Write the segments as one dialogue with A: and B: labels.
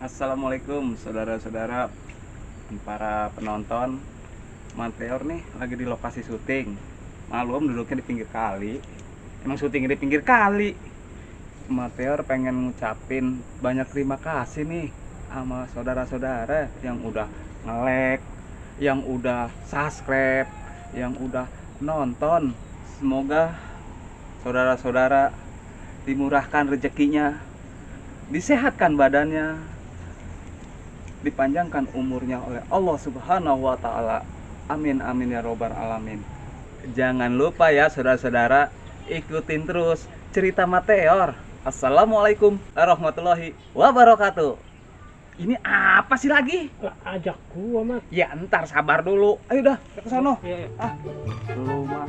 A: Assalamualaikum saudara-saudara para penonton. Manteor nih lagi di lokasi syuting. Malum duduknya di pinggir kali. Emang syutingnya di pinggir kali. Manteor pengen ngucapin banyak terima kasih nih sama saudara-saudara yang udah nge-like, yang udah subscribe, yang udah nonton. Semoga saudara-saudara dimurahkan rezekinya, disehatkan badannya, dipanjangkan umurnya oleh Allah Subhanahu wa Ta'ala. Amin, amin ya robbal alamin. Jangan lupa ya saudara-saudara, ikutin terus cerita Manteor. Assalamualaikum warahmatullahi wabarakatuh. Ini apa sih lagi?
B: Ajak gua, Mat.
A: Ya ntar sabar dulu. Ayo dah ke sono.
B: Iya, iya.
A: Lu mah.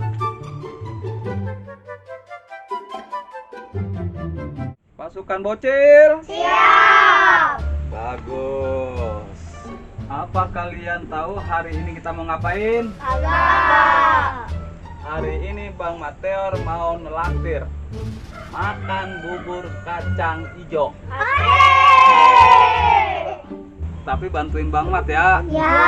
A: Pasukan bocil.
C: Siap.
A: Bagus. Apa kalian tahu hari ini kita mau ngapain?
C: Agak.
A: Hari ini Bang Manteor mau nelaktir makan bubur kacang ijo. Tapi bantuin Bang Mat ya.
C: Ya.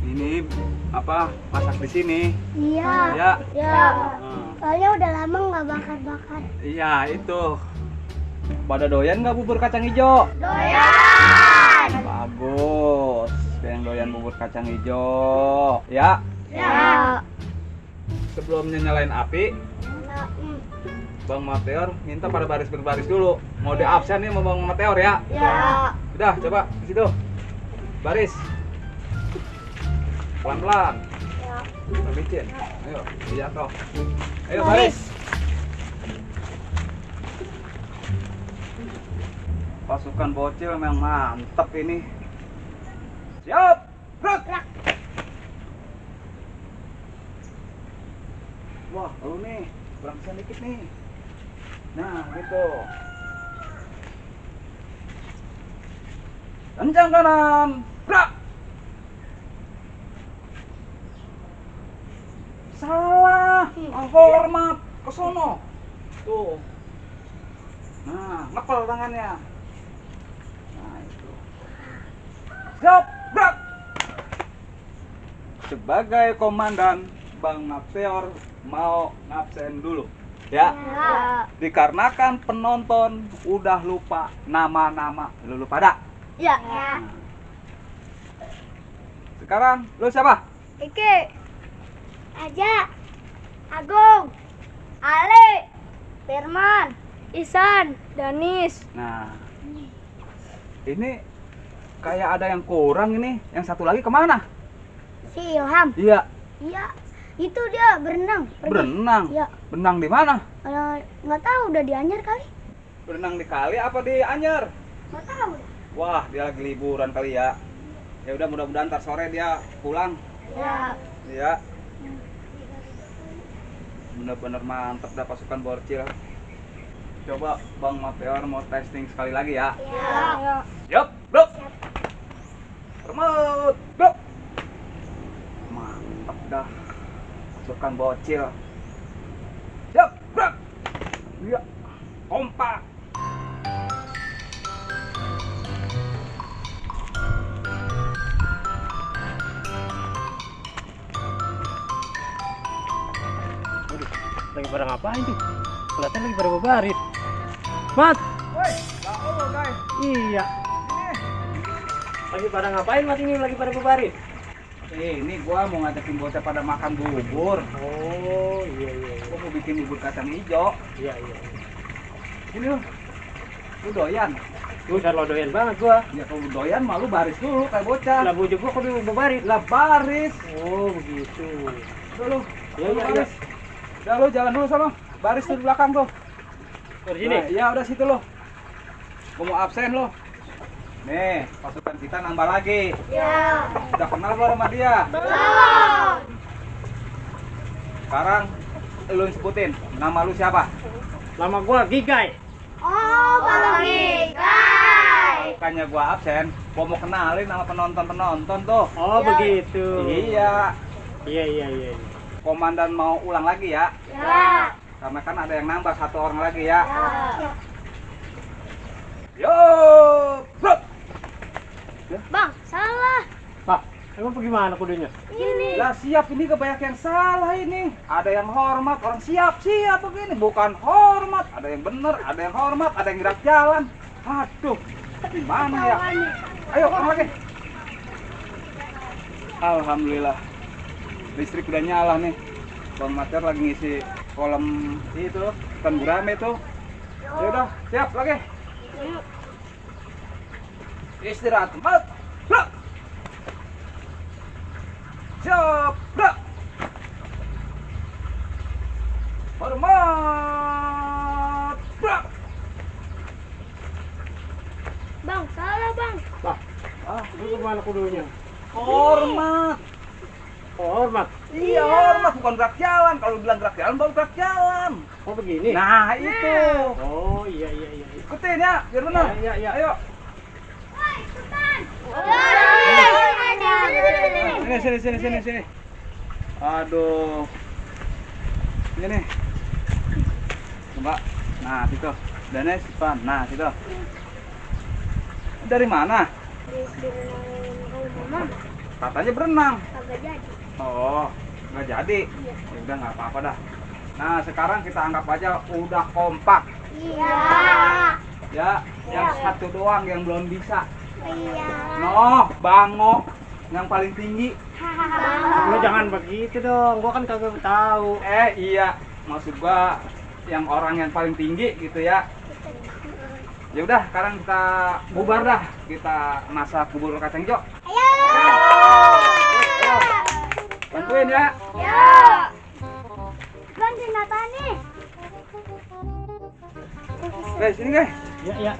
A: Ini apa masak di sini?
C: Iya.
A: Ya.
C: Ya.
A: Hmm.
C: Soalnya udah lama nggak bakar-bakar.
A: Iya itu. Pada doyan nggak bubur kacang ijo?
C: Doyan.
A: Bagus. Yang doyan bubur kacang ijo. Ya.
C: Ya.
A: Sebelumnya nyalain api, Bang Manteor minta pada baris berbaris dulu. Mau di absen nih sama Bang Manteor ya.
C: Ya.
A: Udah, coba di situ. Baris. Pelan-pelan.
C: Ya.
A: Licin. Ayo, jatuh. Ayo baris. Pasukan bocil memang mantep ini. Siap. Gerak. Wah, lu nih, berangkat dikit nih. Nah, gitu. Kencang kanan. Gerak. Salah. Hormat ke sono. Tuh. Nah, ngepel tangannya. Nah, itu. Siap, gerak. Sebagai komandan, Bang Manteor mau ngabsen dulu. Ya.
C: Ya.
A: Dikarenakan penonton udah lupa nama-nama lu pada.
C: Ya.
A: Sekarang lu siapa?
C: Iki. Aja. Agung. Ale. Firman. Isan. Danis.
A: Nah, ini kayak ada yang kurang ini. Yang satu lagi kemana?
C: Si Ilham.
A: Iya,
C: Iya. Itu dia berenang. Pergi.
A: berenang.
C: Ya.
A: Benang di mana?
C: Nggak tahu udah dianyar kali.
A: Berenang di kali apa di Anyer?
C: Nggak tahu.
A: Wah, dia lagi liburan kali ya. Ya udah, mudah-mudahan ntar sore dia pulang.
C: Ya.
A: Iya. Bener-bener mantep dah pasukan borcil. Coba Bang Manteor mau testing sekali lagi ya.
C: Ya.
A: Yup, bro. Remote, bro. Mantap dah. Pasukan bocil. Yup, bro. Iya. Kompak.
B: Waduh, lagi pada ngapain tuh? Kelihatan lagi pada berbaris. Mat,
A: Woi, gaul guys.
B: iya.
A: Ini.
B: Lagi pada ngapain, Mat, ini lagi pada berbaris?
A: Ini gua mau ngajakin bocah pada makan bubur.
B: Oh, iya, iya, iya.
A: Gua mau bikin bubur kacang hijau.
B: Iya, iya.
A: Ini lu doyan.
B: Lu udah lodoyan banget gua.
A: Ya kalau lu doyan malu baris dulu kayak bocah.
B: Lah bujuk gua kudu berbaris.
A: Lah baris.
B: Oh, begitu.
A: Dulu.
B: Iya, iya, iya.
A: Udah lu jalan dulu sana. Baris tuh di belakang tuh.
B: Di sini.
A: Nah, iya udah situ lo. Gua mau absen lo. Nih, pasukan kita nambah lagi.
C: Ya.
A: Udah kenal belum sama dia?
C: Belum.
A: Sekarang lu sebutin nama lu siapa?
B: Nama gua Gigai.
C: Oh, Bang Gigai.
A: Bukannya gua absen, gua mau kenalin sama penonton-penonton tuh.
B: Oh,
C: Ya.
B: begitu.
A: Iya.
B: Iya, iya, iya.
A: Komandan mau ulang lagi ya.
C: Ya.
A: Karena kan ada yang nambah satu orang lagi ya.
C: Ya.
A: Yo, bro.
C: Bang, salah.
B: Pak, emang bagaimana kudanya?
C: Ini.
A: Lah siap ini kebanyak yang salah ini. Ada yang hormat, orang siap begini. Bukan hormat, ada yang bener, ada yang hormat, ada yang gerak jalan. Aduh, gimana ya? Ayo, orang lagi. Alhamdulillah. Listrik udah nyala nih. Bang Mater lagi ngisi kolam itu, ikan gurame itu. Ya udah, siap lagi. Istirahat, mat. Bro. Siap, bro. Hormat, bro.
C: Bang, salah bang.
B: Pak, ini bagaimana kudanya?
A: Hormat.
B: Oh, hormat.
A: Iya, hormat bukan gerak jalan. Kalau bilang gerak jalan baru gerak jalan.
B: Oh, begini?
A: Nah, itu.
B: Oh, iya.
A: Ikutin ya, biar benar.
B: Iya.
A: Ayo. Sini. Aduh. Ini nih. Coba. Nah, situ. Dannya Sipan. Nah, situ. Dari mana? Katanya berenang.
C: Kagak jadi.
A: Oh, nggak jadi. Ya udah nggak apa-apa dah. Nah, sekarang kita anggap aja udah kompak.
C: Iya.
A: Ya, yang satu doang yang belum bisa.
C: Iya.
A: Noh, Bango yang paling tinggi.
B: Lo jangan begitu dong, gua kan kagak tahu.
A: Iya, maksud gua yang orang yang paling tinggi gitu ya. Ya udah, sekarang kita bubar dah. Kita masak bubur kacang hijau.
C: Ayo.
A: Bantuin ya.
C: Ya. Bantuin apa nih?
A: Guys, sini guys.
B: Iya.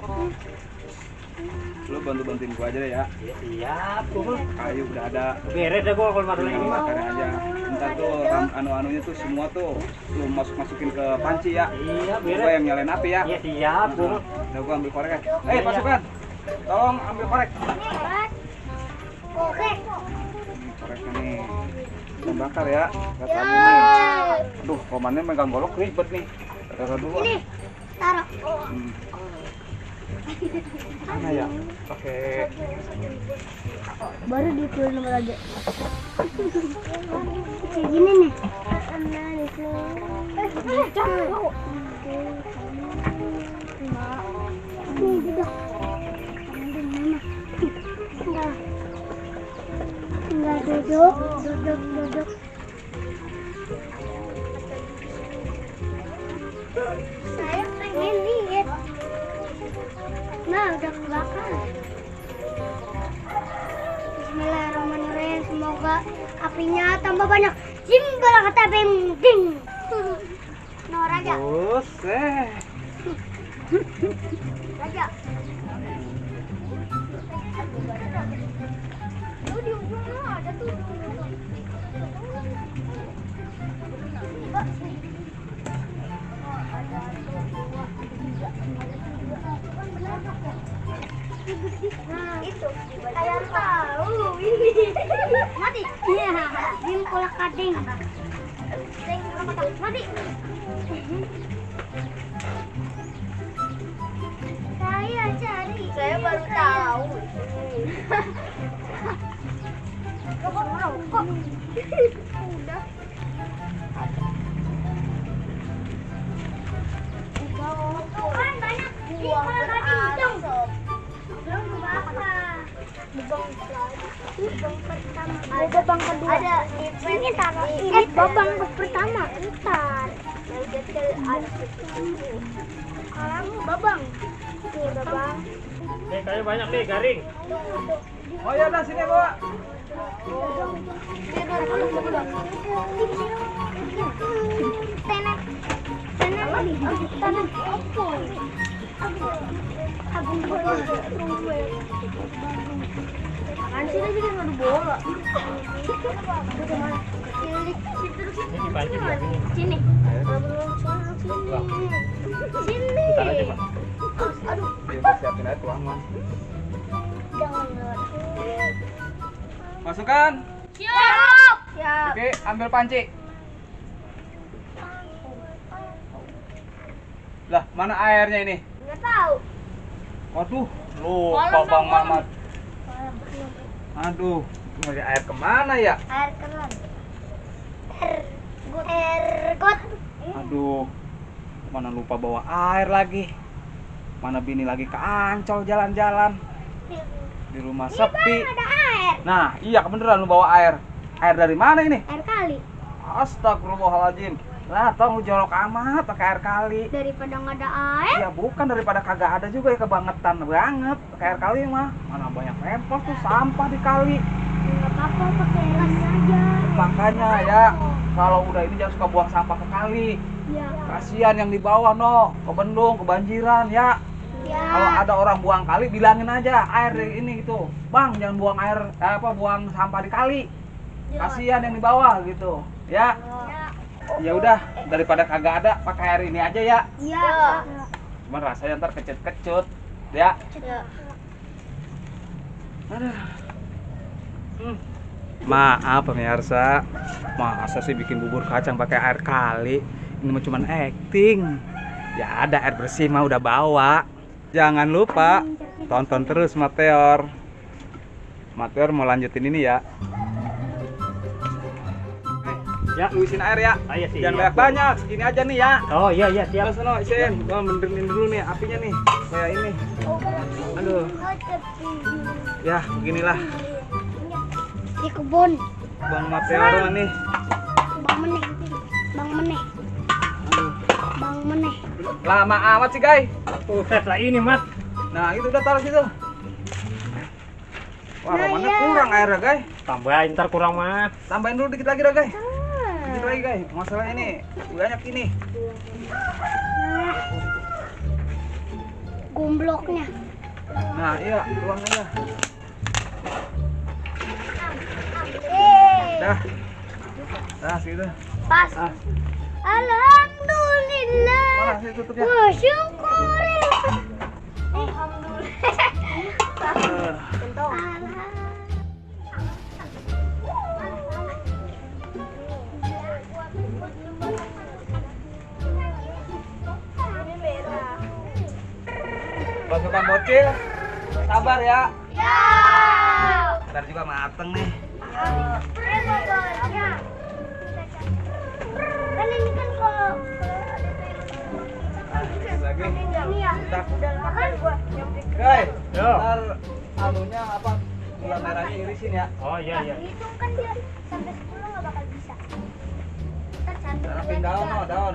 A: Lu bantuin gua aja deh ya.
B: Iya, gua
A: Kayu udah ada.
B: beres dah gua kalau masalah ini mah.
A: Makannya aja. Ntar tuh anu-anunya tuh semua tuh lu masukin ke panci ya.
B: Iya,
A: Gua
B: beres.
A: yang nyalain api ya.
B: Iya, siap, gua.
A: Udah gua ambil korek ya. Pasukan. Tolong ambil korek.
C: Oke.
A: Koreknya nih. Kita bakar ya. Lihat api nih. Aduh, komannya megang golok ribet nih. Taruh dulu.
C: Ini taruh.
A: Hmm. Mana ya? Pakai
C: Baru ditulis nomor aja. Kayak gini nih. Nih gitu. Enggak duduk. Saya pengen lihat. Nah, udah kebakar. Bismillahirrahmanirrahim. Semoga apinya tambah banyak. Jimbal kata beng ding. Nah, Raja.
A: Buset.
C: Raja. Tuh di ujungnya ada tuh. Nah, itu saya tahu ini. Mati. Iya, jim kolak kading. Mati. Saya cari. Saya baru tahu. Rokok. Udah. Tuh kan banyak. Buang kading. Belum kebakar. Bubang pertama. Bubang kedua. Ada ini taruh. Bubang pertama. Ntar. Kamu babang. Tuh babang.
B: Kayu banyak nih, garing.
A: Oh ya udah sini bawa.
C: Tanah opo. Agung bola. Kan sini juga ngadu bola.
B: Ini dipancing ya, ini.
C: Sini. Sini.
B: Bentar aja, Pak.
C: Aduh.
A: Kita siapin aja tuang mas.
C: Jangan.
A: Masukkan.
C: Siap. Siap.
A: Oke, ambil panci. Lah, mana airnya ini?
C: Nggak tahu.
A: Waduh, lupa Bang Mamat. Aduh, nyari air kemana ya?
C: Air keran. Air got.
A: Aduh, mana lupa bawa air lagi. Mana bini lagi ke Ancol jalan-jalan. Di rumah sepi.
C: Ada air.
A: Nah, iya beneran lu bawa air. Air dari mana ini?
C: Air kali.
A: Astagfirullahaladzim. Lah, tong lu jorok amat pakai air kali.
C: Daripada nggak ada air.
A: Ya bukan, daripada kagak ada juga ya, kebangetan banget pakai air kali mah. Mana banyak rempong tuh sampah di kali.
C: Nggak apa-apa, pakai air aja.
A: Makanya ya, kalau udah ini jangan suka buang sampah ke kali.
C: Ya.
A: Kasihan yang di bawah no, ke bendung, kebanjiran ya.
C: Ya.
A: Kalau ada orang buang kali, bilangin aja air ini gitu. Bang, jangan buang air buang sampah di kali. Kasihan yang di bawah gitu. Ya. Ya udah, daripada kagak ada, pakai air ini aja ya.
C: Iya.
A: Cuman rasanya ntar kecut-kecut, ya. Aduh. Maaf pemirsa, masa sih bikin bubur kacang pakai air kali? Ini mah cuman acting. Ya ada air bersih mah udah bawa. Jangan lupa tonton terus Meteor. Meteor mau lanjutin ini ya.
B: Ya,
A: Luisin air ya.
B: Iya sih.
A: Jangan banyak-banyak, segini aja nih ya.
B: Oh iya iya siap.
A: Sono, isin. Gua benerin dulu nih apinya nih. Kayak ini. Aduh. Ya, beginilah.
C: Di kebun.
A: Bang Meteor nih.
C: Bang Meneh. Bang Meneh.
A: Aduh.
C: Bang Meneh.
A: Lama amat sih, guys.
B: Buset lah ini, Mas.
A: Nah, itu udah taruh situ. Wah, romannya kurang airnya, guys.
B: Tambahin ntar kurang mah.
A: Tambahin dulu dikit lagi dah, guys. Dikit lagi, guys. Masalah ini banyak ini.
C: Gombloknya.
A: Nah, iya, tuang aja. Dah. Dah, situ.
C: Pas.
A: Ah,
C: Alhamdulillah.
A: mana sih tutupnya?
C: Wah, syukur.
A: Pasukan bocil, sabar ya.
C: Ya.
A: Ntar juga mateng nih.
C: Kan ini kan kalau
A: Lagi.
C: ini ya udah lama kan gua
A: Guys,
B: Yo.
A: ntar anunya apa? Gula merahnya irisin ya.
B: Oh iya iya.
C: hitung kan dia sampai 10 nggak bakal bisa. Ntar cantik
A: Taruhin daun, no, daun.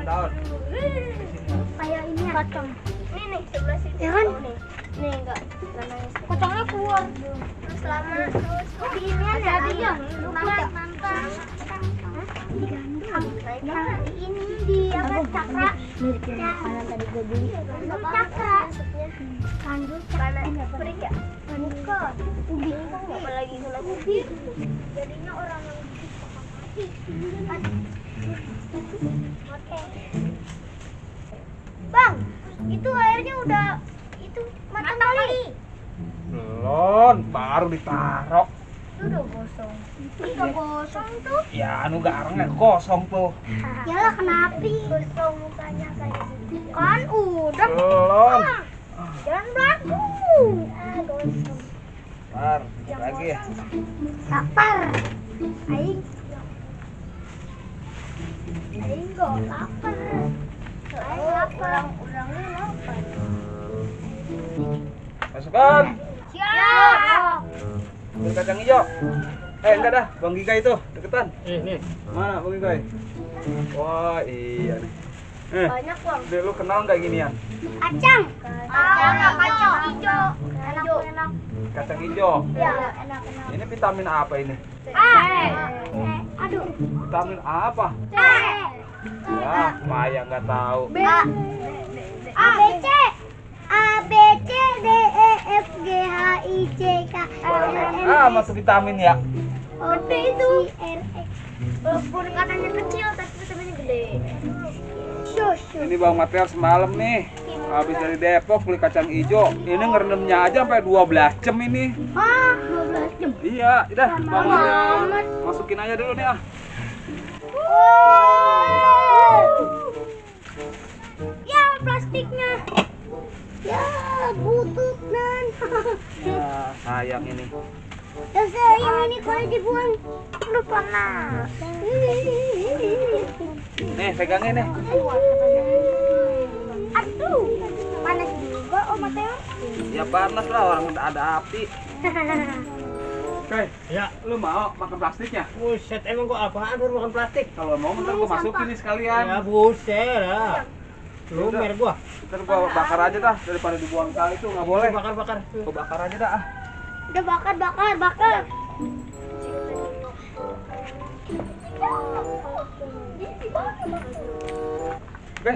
C: kayak ini ya. Kacang. Ini nih sebelah sini. Ya kan? Nih enggak kacangnya keluar. Terus lama terus ini ada ya. Mantap. Digandung. Ini di apa cakra. Mirip yang makanan tadi gue beli. Cakra. Kandung cakra. Perik ya? Bukan. Ubi. Apalagi kalau ubi. Jadinya orang yang mati. Oke. Bang, itu airnya udah itu matang kali.
A: Belum, baru ditaruh.
C: Itu udah gosong. Udah gosong tuh.
A: Ya, anu garangnya kosong tuh.
C: Yalah kenapa? Gosong mukanya kayak gitu. Kan udah.
A: Belum.
C: Jangan belagu. Gosong.
A: Ntar, dikit lagi ya.
C: Lapar. Aing. Aing gak lapar. Aing lapar. Orangnya lapar.
A: Masukkan.
C: Siap.
A: Bubur kacang hijau. Enggak dah, Bang Giga itu deketan.
B: Nih.
A: Mana Bang Giga? Wah, iya nih.
C: Banyak bang.
A: Udah lu kenal nggak ginian?
C: Kacang. Kacang hijau. Enak.
A: Kacang hijau.
C: Ya, enak.
A: Ini vitamin apa ini?
C: Aduh.
A: Vitamin apa? Ya, Maya nggak tahu.
C: A B C D E F G H I J K L M N
A: Ah, masuk vitamin ya.
C: O P itu R X. Walaupun katanya kecil tapi vitaminnya gede.
A: Ini Bang Meteor semalam nih habis dari Depok beli kacang hijau. Ini ngerendamnya aja sampai 12 jam ini.
C: Ah, 12 jam.
A: Iya, udah Bang Meteor masukin aja dulu nih ah.
C: Ya, plastiknya. Ya, tutup nan.
A: Ya, sayang ini.
C: Terus yang ini kalau dibuang lupa nah.
A: Nih, pegangin nih.
C: Aduh, panas juga Om Mateo.
A: Ya panas lah, orang udah ada api. Oke,
B: Ya.
A: lu mau makan plastiknya?
B: Buset, emang gua apaan baru makan plastik?
A: Kalau mau ntar gua masukin nih sekalian.
B: Ya buset lah. Lumer gua.
A: Ntar gua bakar aja dah daripada dibuang kali itu nggak boleh.
B: Bakar-bakar.
A: Gua bakar aja dah.
C: Udah bakar.
A: Oke,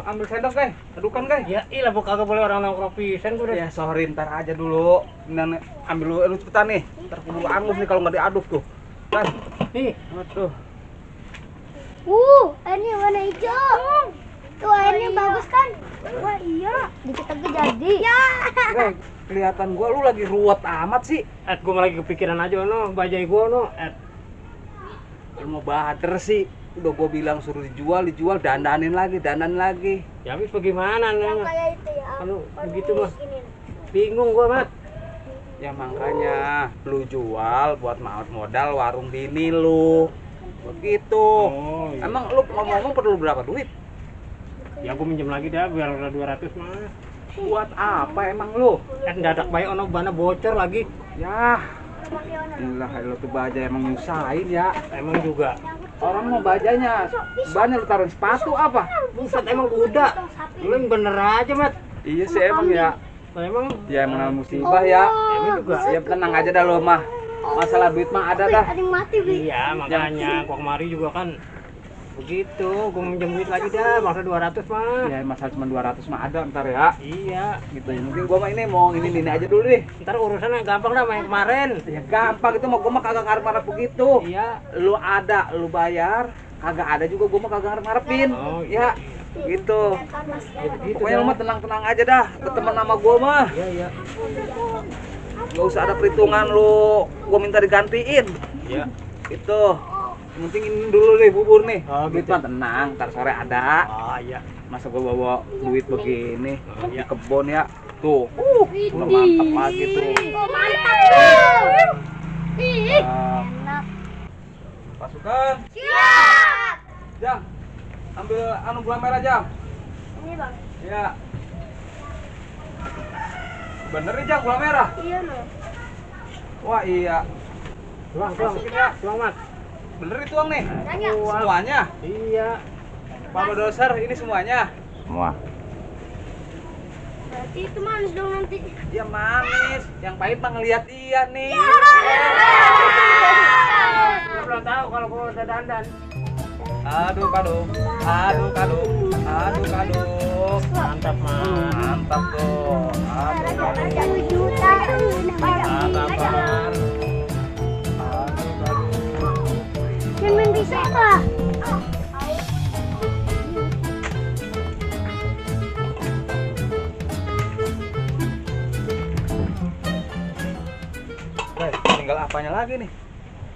A: ambil sendok guys, adukan guys.
B: Ya ilah gua kagak boleh orang nongkrong pisan gua udah.
A: Ya sorry ntar aja dulu. Nan ambil lu cepetan nih. Ntar keburu angus nih kalau nggak diaduk tuh. Kan,
B: Nih,
A: aduh.
C: Airnya warna hijau. Tuh airnya bagus kan? Wah iya. Dikit lagi jadi. Ya.
A: Guys, kelihatan gua lu lagi ruwet amat sih.
B: gua lagi kepikiran aja no, bajai gua no.
A: Lu mau bader sih. Udah gua bilang suruh dijual, dandanin lagi.
B: Ya habis bagaimana nih?
C: Kayak itu ya.
B: Kalau begitu mah bingung gua, Mat.
A: Ya makanya lu jual buat modal warung bini lu. Begitu.
B: Oh, iya.
A: Emang lu ngomong-ngomong perlu berapa duit?
B: Ya gua minjem lagi dah biar udah 200 mah.
A: Buat apa emang lu?
B: Dadak bae ono bana bocor lagi.
A: Ya, inilah lu tuh bajai emang nyusahin ya.
B: Emang juga.
A: Orang mau bajanya, bannya lu taruh sepatu apa?
B: Buset emang kuda. Lu yang bener aja, Mat.
A: Iya sih emang ya.
B: Lah emang
A: Ya emang namanya musibah ya.
B: emang juga.
A: Ya tenang aja dah lu mah. Masalah duit mah ada dah.
C: Ada yang mati, Bi.
B: Iya, makanya gua kemari juga kan begitu, gua minjem duit lagi dah, masa 200 mah.
A: Ya masalah cuma 200 mah ada ntar ya.
B: Iya,
A: Gitu. Mungkin gua mah ini mau ini aja dulu deh.
B: ntar urusannya gampang dah main kemarin.
A: Ya gampang itu mah gua mah kagak ngarep-ngarep begitu.
B: Iya.
A: Lu ada, lu bayar. Kagak ada juga gua mah kagak ngarep-ngarepin.
B: Oh,
A: Ya,
B: iya.
A: gitu.
B: Ya, begitu
A: Pokoknya lu
B: dah.
A: mah tenang-tenang aja dah. Berteman sama gua mah.
B: Iya, iya.
A: Nggak usah ada perhitungan lu. Gua minta digantiin.
B: Iya.
A: Itu. Yang penting ini dulu deh bubur nih.
B: Oh,
A: Duit
B: gitu.
A: mah tenang, ntar sore ada.
B: Oh, iya.
A: Masa gua bawa duit begini
B: Oh,
A: di
B: iya.
A: kebun ya. Tuh. Udah mantap lagi tuh.
C: Oh, mantap tuh. Ih,
A: Nah,
C: enak.
A: pasukan.
C: Siap.
A: Jam. Ambil gula merah, Jam.
C: Ini, Bang.
A: Ya. Bener nih, Jam, gula merah.
C: Iya, no.
A: Wah, iya.
B: Tuang,
A: Masukin ya.
B: tuang, Mat.
A: Bener dituang nih.
C: Banyak.
A: Semuanya.
B: Iya.
A: Papa doser ini semuanya.
B: Semua.
C: Berarti itu manis dong nanti.
A: Ya manis. Yang pahit mah ngeliat iya nih.
B: Gua belum tahu kalau gua udah dandan.
A: Aduh kadung.
B: Mantap, Mat.
A: Mantap tuh. Aduh kadung.
C: 1 juta.
A: Mantap, Bar. Aduh kadung.
C: Jangan bisa kah?
A: Guys, tinggal apanya lagi nih?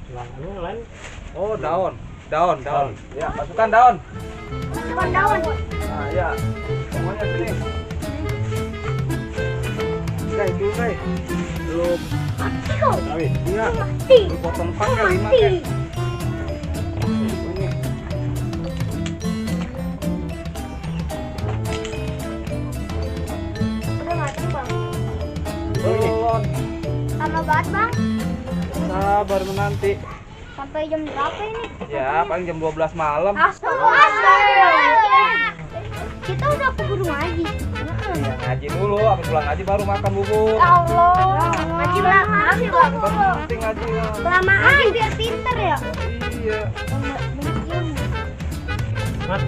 B: Tuangnya lain.
A: Oh, daun. Ya, masukkan daun.
C: Bukan daun.
A: Nah, ya. Semuanya sini. Guys, dulu guys. Belum.
C: Mati kau.
B: Tapi
A: Iya.
C: Mati.
A: Lu potong 4 ke 5
C: Mati.
A: guys. Ini.
C: Udah matang, Bang.
A: Belum.
C: Lama banget, Bang.
A: Sabar menanti.
C: Sampai jam berapa ini?
A: Ya, paling jam 12 malam.
C: Astaga. Kita udah keburu ngaji.
A: Ya, ngaji dulu, habis pulang ngaji baru makan bubur.
C: Allah. Ngaji lama sih, Bang.
A: Penting ngaji ya.
C: Kelamaan biar pinter ya.
A: Iya.
B: Mat,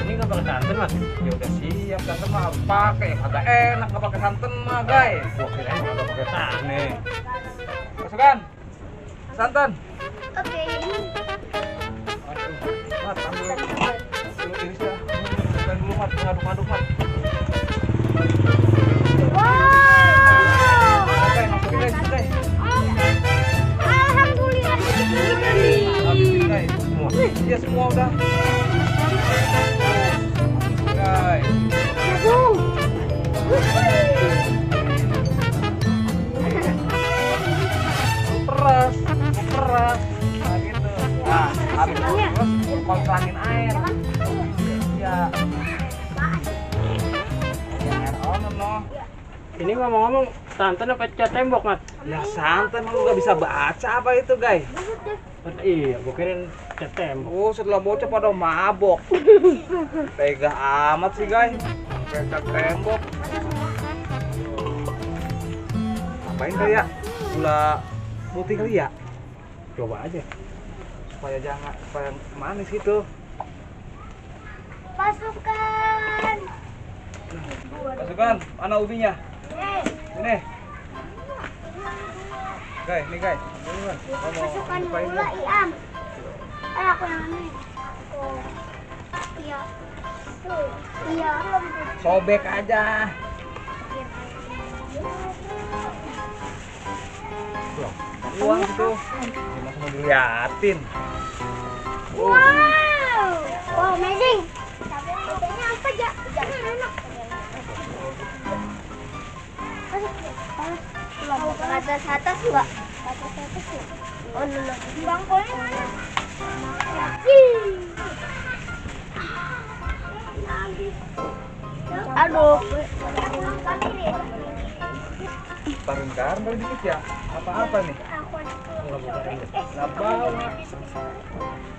B: ini nggak pakai santan, Mas?
A: Ya udah siap, santan mah harus pakai. Agak enak nggak pakai santan mah, guys.
B: Gua kira nggak pakai santan.
A: Nih. Masukkan. Santan.
C: Oke.
A: Aduh, Mat, ambil iris dah. Masukkan dulu, Mat. Ngaduk-ngaduk, Mat.
C: Wow.
A: Oke, masukin guys, guys.
C: Alhamdulillah.
A: Habisin guys. Semua. Iya, semua udah. Guys.
C: Jagung.
B: Ini ngomong-ngomong santan apa cat tembok, Mas?
A: Ya santai, emang lu gak bisa baca apa itu, guys?
B: Iya, gua kirain cat tembok.
A: Oh, setelah bocah pada mabok. Tega amat sih, guys. Kayak tembok. Apain kali ya? Gula putih kali ya?
B: Coba aja.
A: Supaya manis gitu.
C: Masukkan.
A: Masukkan, mana ubinya? Ini. Guys, nih guys.
C: Masukkan gula, Iam. Aku yang ini. Oh. Iya. Tuh. Iya.
A: Sobek aja. Uang gitu. Cuma mau diliatin.
C: Wow. Wow, amazing. Cabenya apa aja? Jangan enak. Ke atas enggak? Ke atas ya? Oh, no. Bangkolnya mana? Aduh.
A: Taruh garam kali dikit ya? Apa-apa nih? Nggak bawa.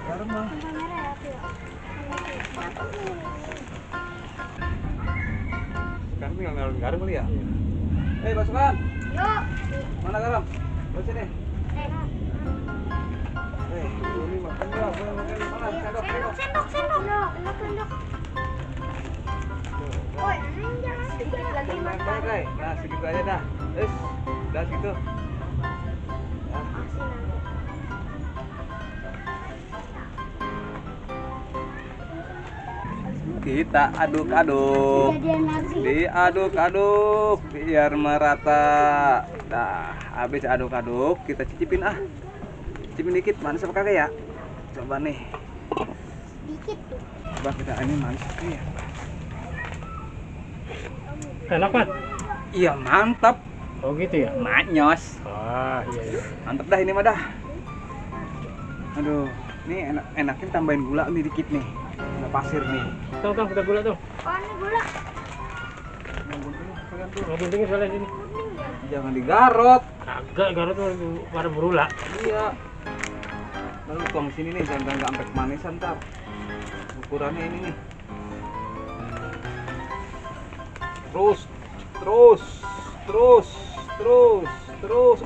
A: Garam mah. Sekarang tinggal ngaruh garam kali ya? Masukkan.
C: Yuk.
A: Mana garam? Di sini. Ini makan ya. Mana?
C: Sendok. Sendok. Woi, jangan sedikit lagi makan.
A: Baik. Nah, segitu aja dah. Udah segitu. Kita aduk-aduk. Diaduk-aduk biar merata. Nah, habis aduk-aduk kita cicipin Cicipin dikit, manis apa kagak ya? Coba nih.
C: Dikit tuh.
A: Coba kita ini manis apa ya?
B: Enak, Mas?
A: Iya, mantap.
B: Oh gitu ya?
A: Manyos.
B: Ah, iya.
A: Mantap dah ini mah dah. Aduh, ini enakin tambahin gula nih dikit nih. Gula pasir nih.
B: Tong, kita gula tuh.
C: Oh, ini gula.
B: Nggak pentingin soalnya sini.
A: Jangan digarot.
B: Kagak, garut tuh pada berula.
A: Iya. Lalu tuang sini nih, jangan sampai kemanisan ntar. Ukurannya ini nih. Terus.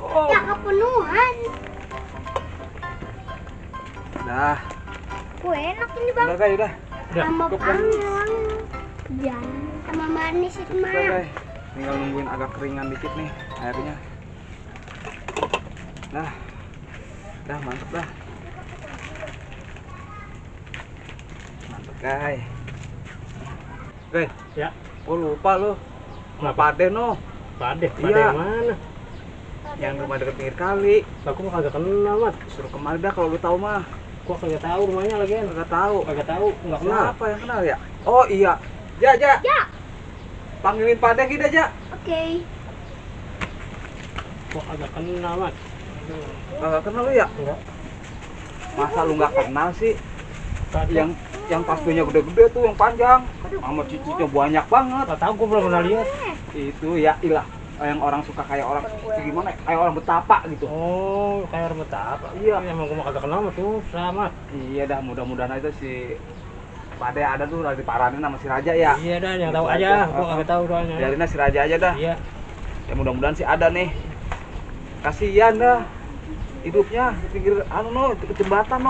A: Oh.
C: Ya kepenuhan.
A: Dah.
C: Kue enak ini, Bang.
A: Udah, guys, udah.
C: Sama
A: Cukup, Bang.
C: panjang. Jangan sama manis itu
A: Udah,
C: mah.
A: guys. Tinggal nungguin agak keringan dikit nih airnya. Dah mantep dah. Mantep, guys. Guys,
B: Ya.
A: oh lupa lu.
B: Kenapa?
A: Pade no.
B: Pade
A: Iya.
B: yang mana?
A: Yang rumah deket pinggir kali.
B: Aku mah kagak kenal, Mas.
A: Suruh kemari dah kalau lu tahu mah.
B: Gua kagak tahu rumahnya lagi.
A: Kagak tahu.
B: Kagak tahu, enggak kenal.
A: Siapa yang kenal ya? Oh iya. Ja.
C: Ya.
A: Panggilin Pade kita, Ja.
C: Oke.
B: Gua kagak kenal, Mas.
A: Kagak kenal lu ya?
B: Enggak.
A: Masa lu nggak kenal sih?
B: Tadi
A: Yang pastinya gede-gede tuh, yang panjang. Sama cicitnya banyak banget.
B: enggak tahu, gua belum pernah lihat.
A: Itu ya ilah yang orang suka kayak orang gimana? Kayak orang betapa gitu.
B: Oh, kayak orang betapa.
A: Iya.
B: Emang gua mah kagak kenal mah tuh, sama.
A: Iya dah, mudah-mudahan aja si Pade ada tuh lagi paranin sama si Raja ya.
B: Iya dah, yang
A: Gitu
B: tahu
A: aja.
B: aja. Gua kagak tahu soalnya.
A: Biarin si Raja aja dah.
B: Iya.
A: Ya mudah-mudahan sih ada nih. Kasihan dah hidupnya di pinggir di jembatan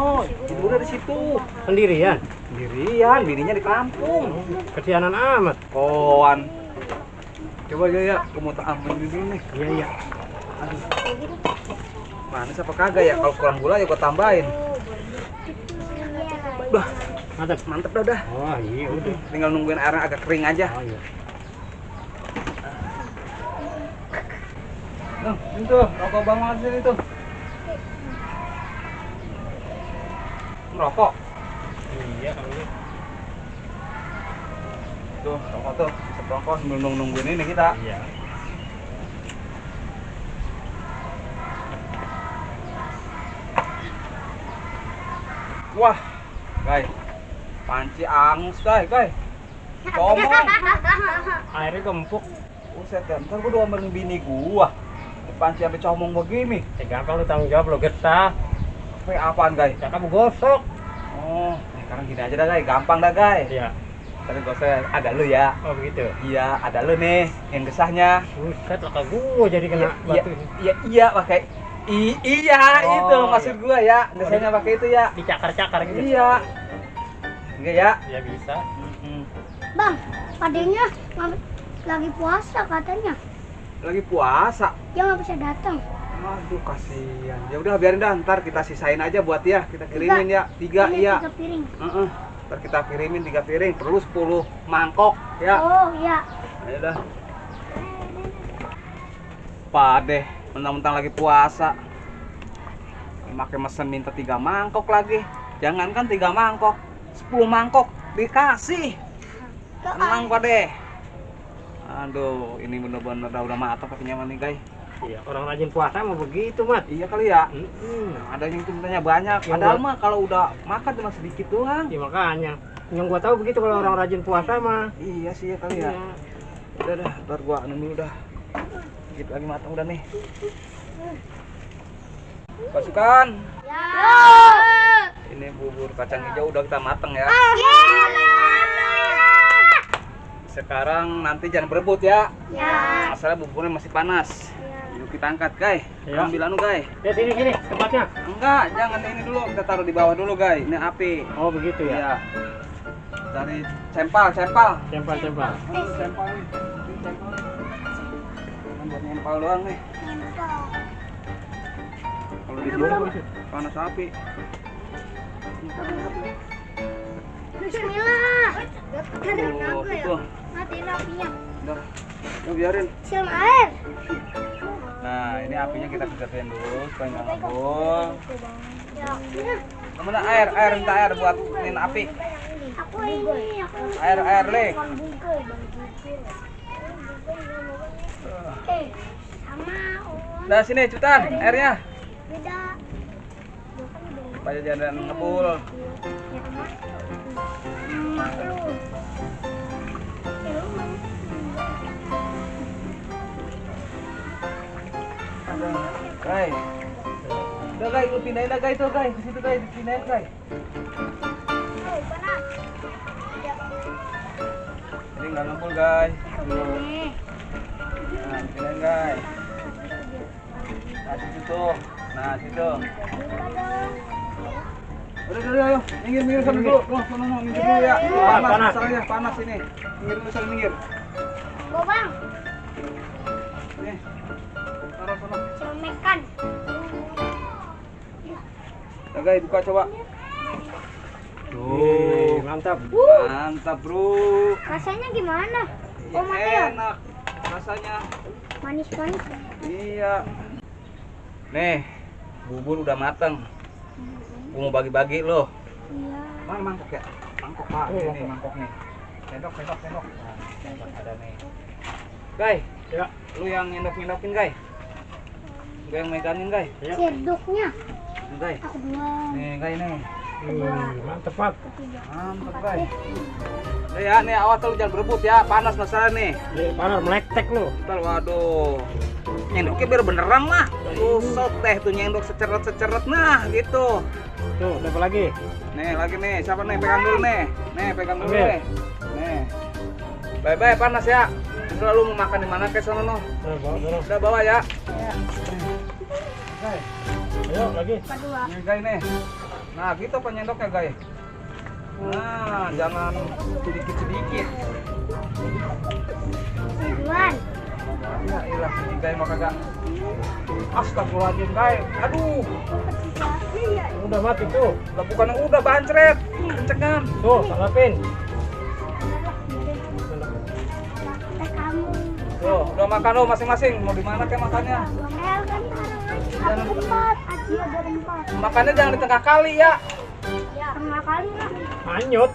A: tidurnya di situ
B: Sendirian.
A: sendirian, bininya di kampung.
B: Kesianan amat.
A: Koan. Coba ya, aku mau aman dulu nih.
B: Iya.
A: Aduh. Manis apa kagak ya? Kalau kurang gula ya gua tambahin. Udah, mantep dah.
B: Oh, iya udah.
A: Tinggal nungguin airnya agak kering aja.
B: Oh, iya.
A: Nah, ini tuh, rokok Bang Martin itu. Rokok.
B: Iya, kalau ini.
A: Tuh, rokok tuh. Rokok sambil nungguin ini kita.
B: Iya.
A: Wah, guys. Panci angus, guys. Ngomong.
B: Airnya gempuk.
A: Buset ya, ntar gua diomelin bini gua. Panci sampai comong begini.
B: Gampang lu tanggung jawab, lu getah.
A: Apa apaan, guys?
B: Ya kamu gosok.
A: Oh, sekarang gini aja dah, guys. Gampang dah, guys.
B: Iya.
A: Tapi gosok ada lu ya.
B: Oh begitu.
A: Iya, ada lu nih yang gesahnya.
B: Buset lah gua jadi kena
A: Iya,
B: batu.
A: iya pakai iya
B: Oh,
A: itu maksud
B: iya.
A: gua ya. Gesahnya pakai itu ya.
B: Dicakar-cakar gitu.
A: Iya. Enggak ya?
B: Ya bisa.
C: Bang, adanya lagi puasa katanya.
A: Lagi puasa.
C: Dia nggak bisa datang.
A: Aduh kasihan. Ya udah biarin dah, ntar kita sisain aja buat dia. Kita kirimin ya. 3 iya.
C: 3 piring.
A: Ntar kita kirimin 3 piring, perlu 10 mangkok ya.
C: Oh iya.
A: Ayo dah. Pade, mentang-mentang lagi puasa. Makai mesen minta 3 mangkok lagi. Jangankan 3 mangkok, 10 mangkok dikasih. Tenang Pade. Aduh, ini bener-bener udah matang pastinya nih guys.
B: Iya, orang rajin puasa mau begitu, Mat.
A: Iya kali ya.
B: Nah,
A: Ada yang mintanya banyak.
B: Yang
A: Padahal
B: buat-
A: mah kalau udah makan cuma sedikit doang.
B: ya makanya. Yang gua tahu begitu kalau orang rajin puasa mah.
A: Iya sih ya kali ya.
B: Iya.
A: Udah dah, ntar gua anu dulu dah. Dikit lagi matang udah nih. Pasukan.
C: Ya.
A: Ini bubur kacang hijau udah kita mateng ya. Sekarang nanti jangan berebut ya.
C: Ya.
A: Masalah buburnya masih panas. Yuk kita angkat, guys.
B: Ya.
A: Ambil anu, guys.
B: Ya sini tempatnya.
A: Enggak, jangan ini dulu. Kita taruh di bawah dulu, guys. Ini api.
B: Oh begitu ya.
A: Iya. Dari cempal.
B: Tempal.
A: Cempal nih. Ini cempal. Cuman buat nempal doang nih. Kalau di sini panas api.
C: Bismillah.
A: Oh, itu.
C: Matiin apinya.
A: Udah. Yuk biarin.
C: Siram air.
A: Nah, ini apinya kita kegedein dulu supaya nggak ngebul.
C: Ya.
A: Kemana air minta air buat inin api.
C: Aku ini.
A: Air, Le.
C: Sama.
A: Nah, sini cutan airnya.
C: Beda.
A: Supaya jangan ngebul. Guys. Udah guys, lu pindahin dah guys tuh guys. Di situ guys, dipindahin guys. Jadi nggak ngebul guys. Nah, pindahin guys. Nah, situ tuh. Nah, situ. Udah, ayo. Minggir sana dulu. Sana, minggir dulu ya. Panas, masalahnya panas ini. Minggir dulu sana, minggir.
C: Bang,
A: Nih. Taruh sana.
C: comekan.
A: Udah guys, buka coba.
B: Tuh, mantap.
A: Mantap, Bro.
C: Rasanya gimana?
A: Ya,
C: Oh, Mateo.
A: enak rasanya.
C: Manis-manis.
A: Iya. Nih, bubur udah mateng. Gua mau bagi-bagi loh.
C: Iya.
A: Mana mangkok ya? Mangkok Pak.
B: Oh,
A: Ini mangkok nih. Sendok. Nah, sendok ada nih. Guys,
B: Ya.
A: lu yang nyendok-nyendokin, guys. Gua yang megangin, guys.
B: Ya.
C: Sendoknya.
A: Nih, guys.
C: Aku dua.
A: Nih, guys nih.
B: Mantap, Mat.
C: Ketiga.
A: Mantap, guys. Nih ya, nih awas lu jangan berebut ya. Panas masalah nih.
B: Nih, panas melektek lu.
A: Ntar waduh. Nyendoknya biar beneran lah. Tusuk teh tuh nyendok seceret-seceret. Nah, gitu.
B: Tuh, apa lagi?
A: Nih, lagi nih. Siapa nih? Pegang dulu nih. Nih, pegang dulu
B: Oke.
A: nih. Nih. Bye-bye panas ya. Terus lu mau makan di mana ke sono no?
B: Nah, bawa dorong.
A: Udah bawa ya. Guys,
B: Ayo lagi.
C: Kedua.
A: nih guys nih. Nah, gitu penyendoknya guys. Nah, jangan sedikit-sedikit.
C: Duluan.
A: Ya ilah, ini guys mah kagak. Astagfirullahaladzim guys. Aduh,
B: Udah mati tuh.
A: udah bancret. Kencengan.
B: Tuh, tanggapin.
C: Kita kamu.
A: Tuh, udah makan lo masing-masing. Mau di mana kayak makannya?
C: El kan ada tempat. Aji ada tempat.
A: Makannya jangan di tengah kali ya.
C: Ya. Tengah kali lah.
B: Anyut.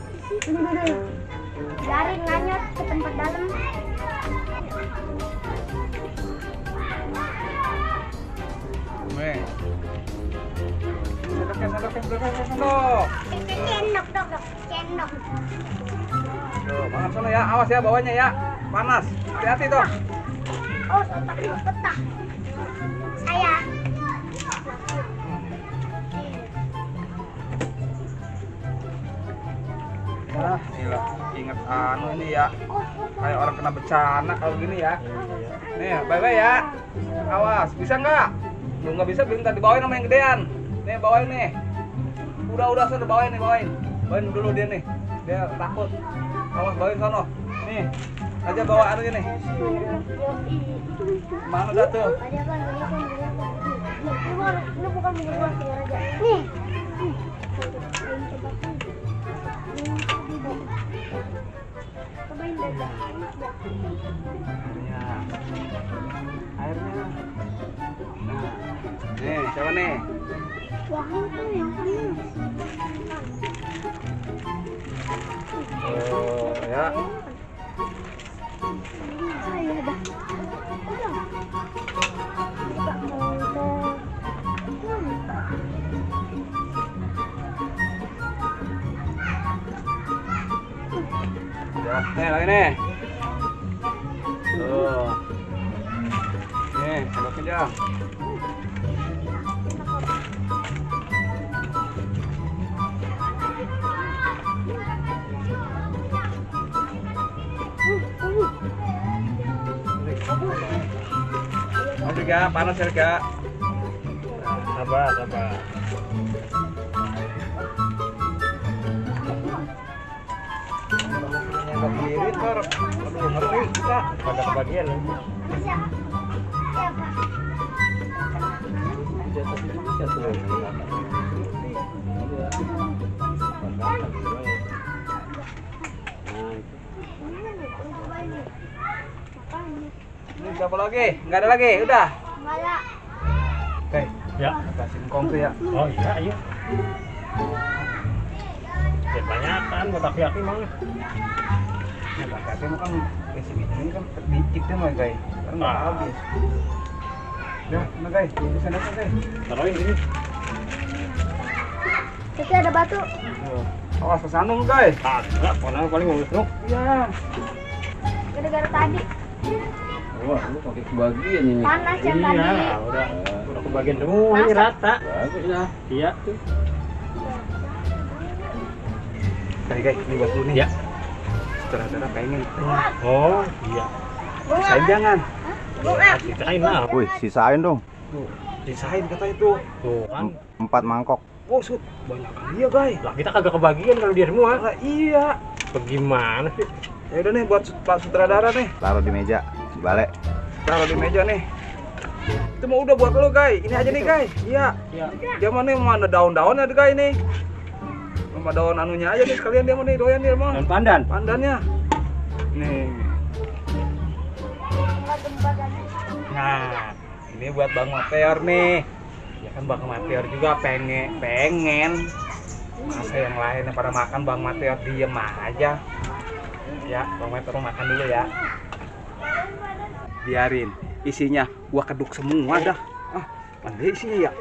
C: Biarin nganyut ke tempat dalam.
A: Nih. Sendok.
C: Cendok, dok. Cendok.
A: Tuh, makan sana ya. Awas ya bawahnya ya. Panas. Hati-hati tuh.
C: Oh, petak. Saya.
A: Gila, inget anu ini ya. Kayak orang kena bencana kalau gini ya. Nih, bye-bye ya. Awas, bisa nggak? Lu nggak bisa, minta dibawain sama yang gedean. Nih, bawain nih. Udah, sudah bawain nih, bawain. Bawain dulu dia nih. Dia takut. Awas, bawain sono. Nih, aja bawa anunya nih. Mana dah tuh?
C: Ini bukan minum gua aja. Nih. Cobain deh.
A: Airnya. Nah, nih, siapa nih?
C: Wah, itu yang panas.
A: Oh, ya.
C: Iya dah.
A: Ya, nih lagi nih. Tuh. Nih, sendoknya aja. Masuk ya, panas ya, Kak.
B: Sabar.
A: Nyendok kiri, Tor. Aduh, ngeri kita.
B: Pada kebagian ya.
A: Ini siapa lagi? Nggak ada lagi, udah.
C: Malah.
A: Oke,
B: Ya.
A: kasih kong tuh ya.
B: Oh iya, ayo. Kebanyakan buat aki-aki mah.
A: Nah, kakaknya mah kan isi ini kan sedikit tuh mah, guys. Kan nggak habis. Ya, nah guys, di sana tuh guys.
B: Taruhin ini.
C: Tapi ada batu.
A: Tuh. Awas kesandung guys.
B: Enggak, pokoknya paling ngusruk.
A: Iya.
C: Gara-gara tadi.
D: Wah, lu pakai kebagian ini.
C: Panas yang tadi.
B: Iya, udah kebagian semua ini rata.
D: Bagus ya.
B: Iya tuh.
A: Guys, ini buat lu nih.
B: Ya.
A: Saudara-saudara pengen.
B: Oh, iya.
A: Saya jangan.
C: Bunga.
B: Sisain lah.
D: Wih, sisain dong.
A: Tuh, disahin kata itu.
B: Tuh kan.
D: 4 mangkok.
A: Oh, sud, banyak kan dia, guys.
B: Lah kita kagak kebagian kalau dia semua.
A: Lah, iya.
B: Bagaimana sih?
A: Ya udah nih buat Pak Sutradara nih.
D: Taruh di meja, di balik.
A: Taruh di meja nih. Itu mau udah buat lo, guys. Ini aja nih, guys. Iya.
B: Iya.
A: Dia mah nih mana daun-daunnya, guys nih. Sama daun anunya aja nih sekalian dia mau nih doyan dia mah.
B: Dan pandan.
A: Pandannya. Nih. Nah, ini buat Bang Mateor nih. Ya kan Bang Mateor juga pengen. Masa yang lainnya pada makan, Bang Mateor diem aja. Ya, Bang Mateor makan dulu ya. Biarin, isinya gua keduk semua dah. Ah, mana isinya ya?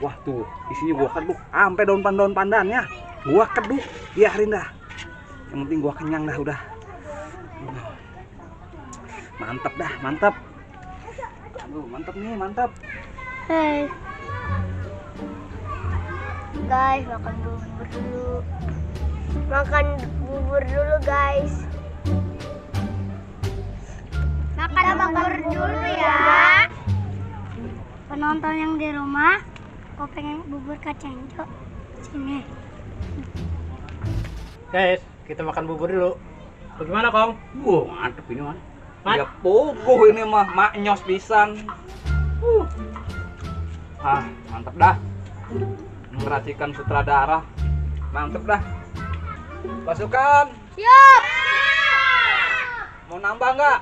A: Wah tuh, isinya gua keduk, sampai daun pandannya. Gua keduk, biarin dah. Yang penting gua kenyang dah udah. Mantap dah, mantap. Aduh, mantap nih, mantap.
C: Hey. Guys, makan bubur dulu. Makan bubur dulu, guys. Makan bubur dulu ya. Penonton yang di rumah, kau pengen bubur kacang hijau? Sini.
B: Guys, kita makan bubur dulu. Bagaimana, Kong?
A: Wah, mantep ini mah.
B: Mat.
A: Ya pogoh ini mah, maknyos pisan. Ah, mantep dah. Meracikan sutradara. Mantep dah. Pasukan,
C: Siap.
A: mau nambah nggak?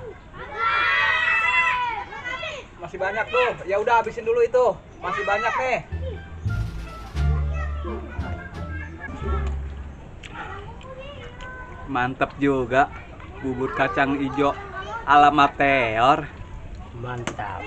A: Masih banyak tuh. Ya udah habisin dulu itu. Masih banyak nih. Mantep juga bubur kacang hijau ala Mateor.
B: Mantap.